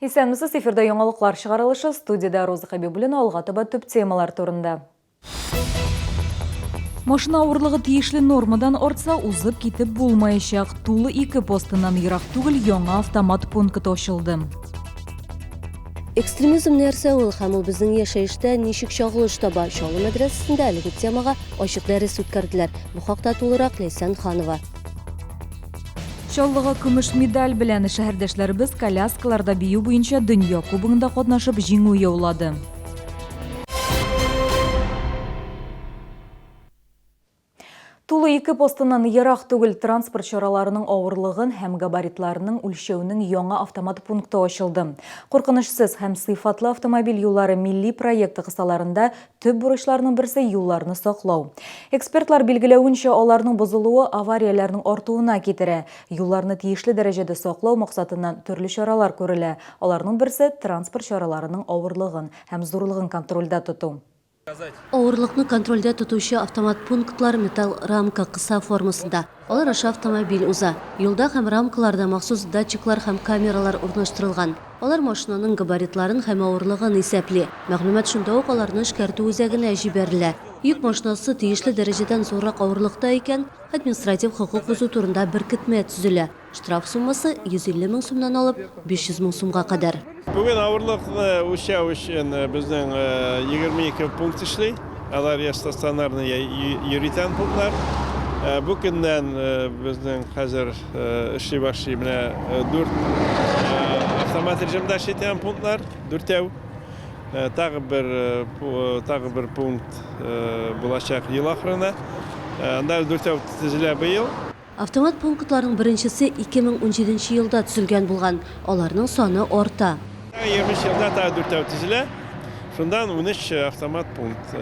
Исәнмесез, эфирда яңалыклар чыгарылышы, студиядә Роза Хәбибуллина, алга таба төп темалар турында. Машина авырлыгы тиешле нормадан артса, узып китеп булмаячак. Тулы ике постыннан ерак түгел яңа автомат пункты ачылды. Экстремизм нәрсә ул һәм ул безнең яшәештә ничек чагылыш таба? Чаллы мәдрәсәсендә әлеге темага ачык дәрес үткәрделәр. Бу хакта тулырак Ләйсән Ханова. Чаллыга көмеш медаль белән шәһәрдәшләребез коляскаларда бию буенча дөнья кубогында катнашып җиңү яулады. Тулы ике постыннан ерак түгел транспорт чараларының авырлыгын һәм габаритларының үлчәүнең яңа автомат пункты ачылды. Куркынычсыз һәм сыйфатлы автомобиль юллары милли проекты кысаларында Төп бурычларның берсе, юлларны саклау. Экспертлар билгеләвенчә, аларның бозылуы аварияләрнең артуына китерә. Юлларны тиешле дәрәҗәдә саклау максатыннан төрле чаралар күрелә. Аларның берсе, транспорт чараларының авырлыгын һәм зурлыгын контрольдә тоту. Авырлыкны контрольдә тотучы автомат пунктлар металл рамка, кыса формасында. Алар аша автомобиль уза. Юлда һәм рамкаларда махсус датчиклар һәм камералар урнаштырылган. Алар машинаның габаритларын һәм авырлыгын исәпли. Мәгълүмат шунда ук аларны эшкәртү үзәгенә җибәрелә. Йөк машинасы тиешле дәрәҗәдән зуррак авырлыкта икән, административ хокук бозу турында беркетмә төзелә. Штраф суммасы 150 мең сумнан алып 500 мең сумга кадәр. Бүген авырлыкны үлчәү өчен безнең 22 пункт эшли. Алар я стационарный, я йөритән пунктлар. Бу көннән безнең хәзер эшли башлый менә дүрт автомат режимда эшли торган пунктлар, дүртәү. Тагы бер тагы бер пункт булачак ел ахырына. Анда дүртәү төзелә быел. Автомат пунктларның беренчесе 2017 нче елда төзелгән булган. Аларның саны арта. 23 елда тагы дүртәү төзелә. Шуннан 13 автомат пункт.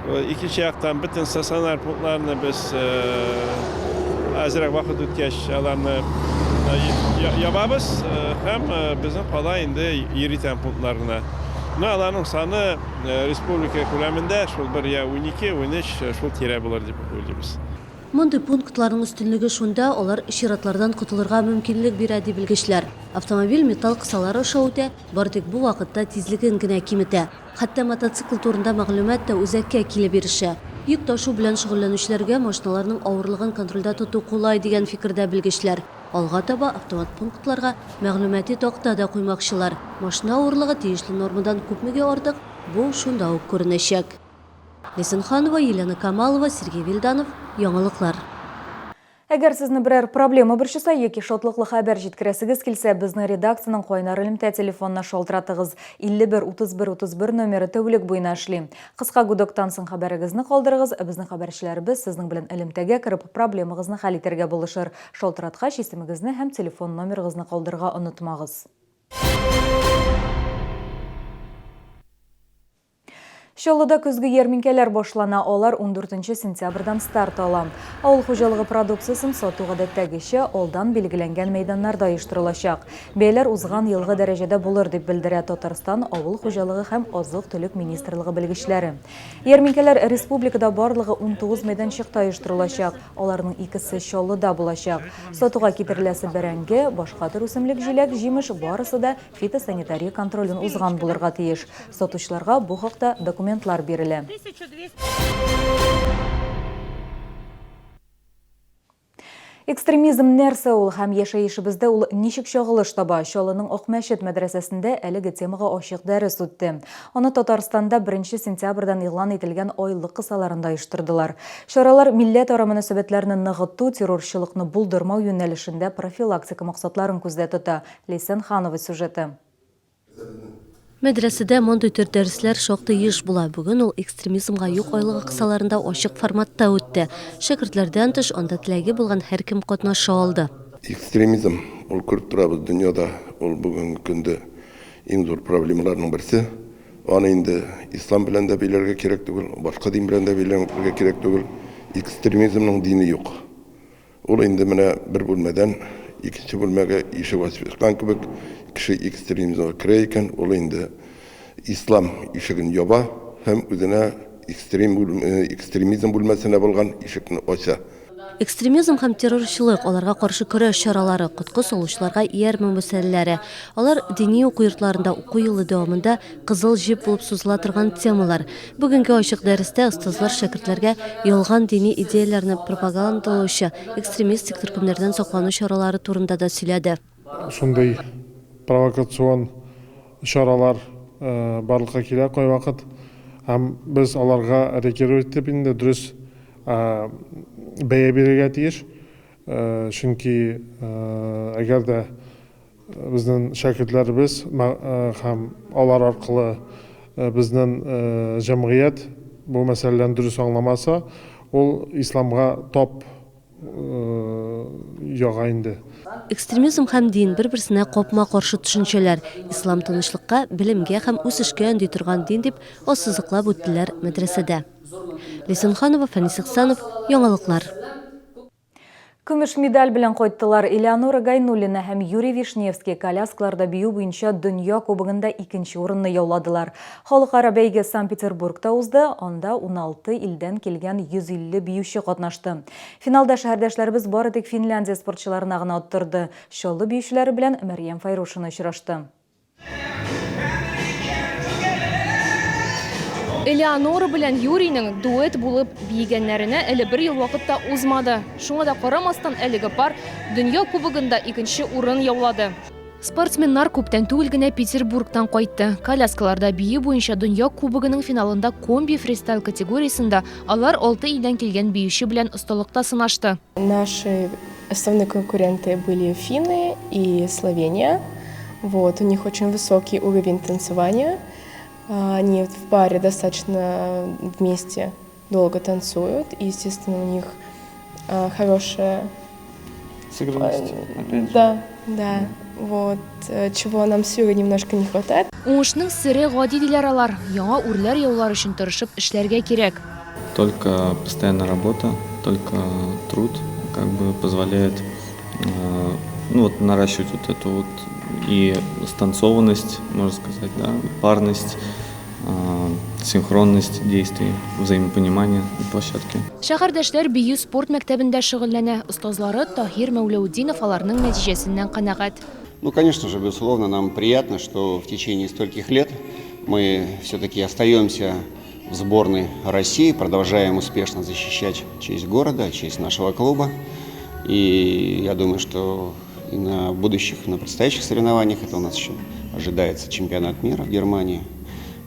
Икенче яктан, бөтен стационар пунктларны без әзрәк вакыт үткәч, аларны ябабыз һәм безнең кала инде йөри торган пунктлар гына. Менә аларның саны республика күләмендә шул бер я 12, 13 шул тирә булыр дип уйлыйбыз. Мондый пунктларның өстенлеге шунда, алар чиратлардан котылырга мөмкинлек бирә, ди белгечләр. Автомобиль металл кысалар аша үтә, бары тик бу вакытта тизлеген генә киметә. Хәтта мотоцикл турында мәгълүмат та үзәккә килеп ирешә. Йөк ташу белән шөгыльләнүчеләргә машиналарның авырлыгын контрольдә тоту кулай, дигән фикердә белгечләр. Алга таба автомат пунктларга мәгълүмати такта да куймакчылар. Машина авырлыгы тиешле нормадан күпмегә артык, бу шунда ук күренәчәк. Лесенханова, Елена Камалова, Сергей Вильданов, Яңалыклар. Әгәр сезне берәр проблема борчыса яки шатлыклы хәбәр җиткерәсегез килсә, безнең редакциянең кайнар элемтә телефонына шалтыратыгыз. 51 31 31 номеры тәүлек буена эшли. Кыска гудоктан соң хәбәрегезне калдырыгыз, безнең хәбәрчеләребез сезнең белән элемтәгә кереп, проблемагызны хәл итәргә булышыр. Шалтыраткач, исемегезне һәм телефон номерыгызны калдырырга онытмагыз. Чаллыда көзге ярминкәләр башлана, алар ундүртенче сентябрьдән старт ала. Авыл хуҗалыгы продукциясен сату гадәттәгечә, алдан билгеләнгән мәйданнарда оештырылачак. Бәяләр узган елгы дәрәҗәдә булыр, дип белдерә Татарстан Авыл хуҗалыгы һәм азык-төлек министрлыгы белгечләре. Ярминкәләр республикада барлыгы 19 мәйданчыкта оештырылачак, аларның икесе Чаллыда булачак. Сатуга китереләсе бәрәңге, башка төр үсемлек, җиләк-җимеш, барысы да фитосанитария контролен узган булырга тиеш. Сатучыларга бу хакта документлар бирелә. Экстремизм нәрсә ул һәм яшәешебездә ул ничек чагылыш таба? Чаллының Акмәчет мәдрәсәсендә әлеге темага ачык дәрес үтте. Аны Татарстанда беренче сентябрьдән игълан ителгән айлык кысаларында оештырдылар. Чаралар милләтара мөнәсәбәтләрне ныгыту, террорчылыкны булдырмау юнәлешендә профилактика максатларын күздә тота. Ләйсән Ханова сюжеты. Мәдрәсәдә мондый төр дәресләр шактый еш була. Бүген ул Экстремизмга юк айлыгы кысаларында ачык форматта үтте. Шәкертләрдән тыш, анда теләге булган һәркем катнаша алды. Экстремизм, ул күреп торабыз, дөньяда ул бүгенге көндә иң зур проблемаларның берсе. Аны инде ислам белән дә бәйләргә кирәк түгел, башка дин белән дә бәйләргә кирәк түгел. Экстремизмның дине юк. Ул инде менә бер бүлмәдән икенче бүлмәгә ишек ачып чыккан кебек, кеше экстремизмга керә икән, ул инде ислам ишеген яба һәм үзенә экстрем экстремизм бүлмәсенә булган ишекне ача. Экстремизм һәм террорчылык, аларга каршы көрәш чаралары, коткы салучыларга иярмәү мәсьәләләре. Алар дини уку йортларында уку елы дәвамында кызыл җеп булып сузыла торган темалар. Бүгенге ачык дәрестә остазлар шәкертләргә ялган дини идеяләрне пропагандалаучы экстремистик төркемнәрдән саклану чаралары турында да сөйләде. Шундый провокацион чаралар барлыкка килә кайвакыт һәм без аларга реагировать итеп инде дөрес бәя бирергә тиеш. Чөнки әгәр дә безнең шәкертләребез һәм алар аркылы безнең җәмгыять бу мәсьәләләрне дөрес аңламаса, ул исламга тап яга инде. Экстремизм һәм дин, бер-берсенә капма-каршы төшенчәләр. Ислам тынычлыкка, белемгә һәм үсешкә өнди торган дин, дип ассызыклап үттеләр мәдрәсәдә. Ләйсән Ханова, Фәнис Ихсанов, Яңалыклар. Көмеш медаль белән кайттылар Элеонора Гайнуллина һәм Юрий Вишневский коляскаларда бию буенча дөнья кубогында икенче урынны яуладылар. Халыкара бәйге Санкт-Петербургта узды, анда 16 илдән килгән 150 биюче катнашты. Финалда шәһәрдәшләребез бары тик Финляндия спортчыларына гына оттырды. Чаллы биючеләре белән Мәрьям Фәйрушина очрашты. Элеонора белән Юрийның дуэт булып биегәннәренә әле бер ел вакыт та узмады. Шуңа да карамастан, әлеге пар Дөнья кубогында икенче урын яулады. Спортсменнар күптән түгел генә Петербургтан кайтты. Коляскаларда бию буенча дөнья кубогының финалында комби-фристайл категориясендә алар алты илдән килгән биюче белән осталыкта сынашты. Наши основные конкуренты были финны и Словения. Вот, у них очень высокий уровень танцевания. Они в паре достаточно вместе долго танцуют. И, естественно, у них хорошая Сыгранность, опять же. Да, да. Вот, чего нам с Юрой немножко не хватает. Уңышның сере гади, диләр алар, яңа үрләр яулар өчен тырышып эшләргә кирәк. Только постоянная работа, только труд как бы позволяет ну вот наращивать вот эту вот и станцованность, можно сказать, да, парность, синхронность действий, взаимопонимание на площадке. Шәһәрдәшләр бию спорт мәктәбендә шөгыльләнә. Остазлары Таһир Мәүләүтдинов аларның нәтиҗәсеннән канәгать. Ну, конечно же, безусловно, нам приятно, что в течение стольких лет мы все-таки остаемся в сборной России, продолжаем успешно защищать честь города, честь нашего клуба. И я думаю, что и на будущих, на предстоящих соревнованиях, это у нас еще ожидается чемпионат мира в Германии,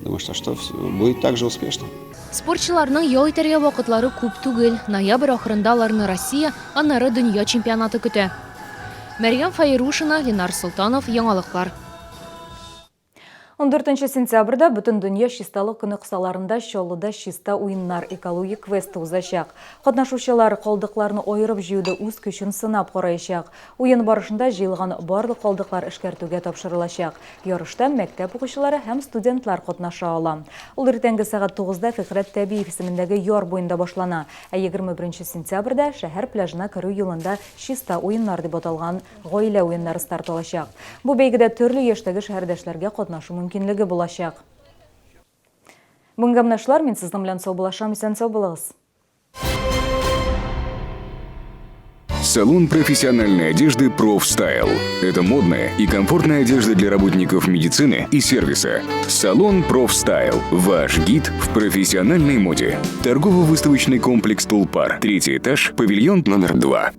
думаю, что, что будет также успешно. Спортчыларның ял итәргә вакытлары күп түгел. Ноябрь ахырында аларны Россия, аннары дөнья чемпионаты көтә. Мәрьям Фәйрушина, Ленар Солтанов, Яңалыклар. 14 сентябрьдә Бөтендөнья чисталык көне кысаларында Чаллыда Чиста уеннар экологик квесты узачак. Катнашучылар калдыкларны аерып җыюда үз көчен сынап караячак. Уен барышында җыелган барлык калдыклар эшкәртүгә тапшырылачак. Ярышта мәктәп укучылары һәм студентлар катнаша ала. Ул иртәнге сәгать тугызда Фикърәт Тәбиев исемендәге яр буенда башлана. Ә 21 сентябрьдә шәһәр пляжына керү юлында Чиста уеннар дип аталган Гаилә уеннары старт алачак. Бу бәйгедә төрле яшьтәге шәһәрдәшләргә катнашу мөмкинлеге булачак. Бүгенгә менә шулар, мин сезнең белән саубуллашам, исән-сау булыгыз. Салон профессиональной одежды «Профстайл». Это модная и комфортная одежда для работников медицины и сервиса. Салон «Профстайл». Ваш гид в профессиональной моде. Торгово-выставочный комплекс «Тулпар». Третий этаж, павильон номер 2.